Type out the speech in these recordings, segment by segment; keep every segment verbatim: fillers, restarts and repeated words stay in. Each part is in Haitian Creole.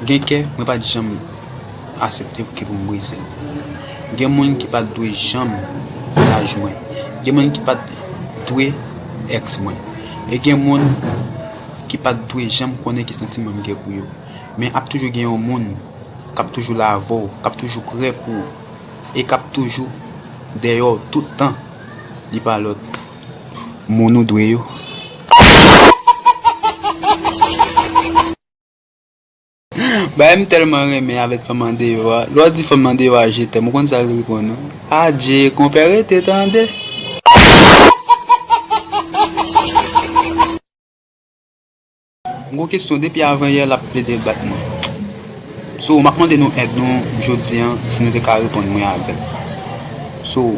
Gen kè, mwen pa t janm aksepte pou ke pou m brize l. Gen moun ki pa t dwe janm laj mwen. Gen moun ki pa t dwe èks mwen. E gen moun ki pa t dwe janm konnen ki santiman m gen pou yo. Men ap toujou gen yon moun k ap toujou la avè w, k ap toujou prè pou ou, e k ap toujou dèyè w tout tan. Li pa lòt moun ou dwe yo. Bagay m tèlman renmen avèk fanm andeyò a. Lè w di fanm andeyò a je t'aime, ou konn sa l reponn ou? Adje, konpè, rete tande. M gon kesyon depi avan yè l ap plede bat mwen. So, m ap mande nou èd nou jodi a, si nou te ka reponn mwen avè l. So,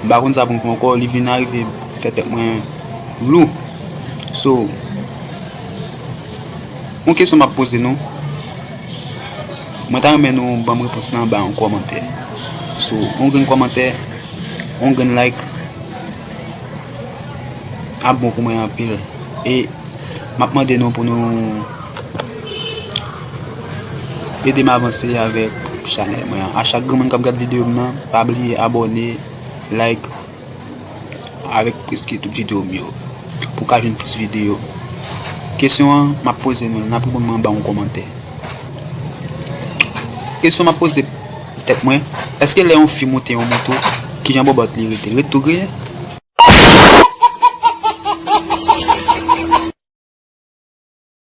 m pa konn sa pou m fè ankò, li vin arive fè tèt mwen lou. So, yon kesyon m ap poze nou, mwen ta renmen nou ban m repons lan anba yon kòmantè. So, yon grenn kòmantè, yon grenn like, ap bon pou mwen anpil. E m ap mande nou pou nou ede m avanse avèk chanèl mwen an. A chak grenn moun k ap gad videyo m nan, pa bliye abòne, like, avèk prèske tout videyo m yo, pou w ka jwenn plis videyo. Kesyon an, m ap poze nou l, n ap reponn mwen anba yon kòmantè. Kesyon m ap poze tèt mwen, èske lè yon fi moute yon moto, kijan bòbòt li rete? L ret tou griyen?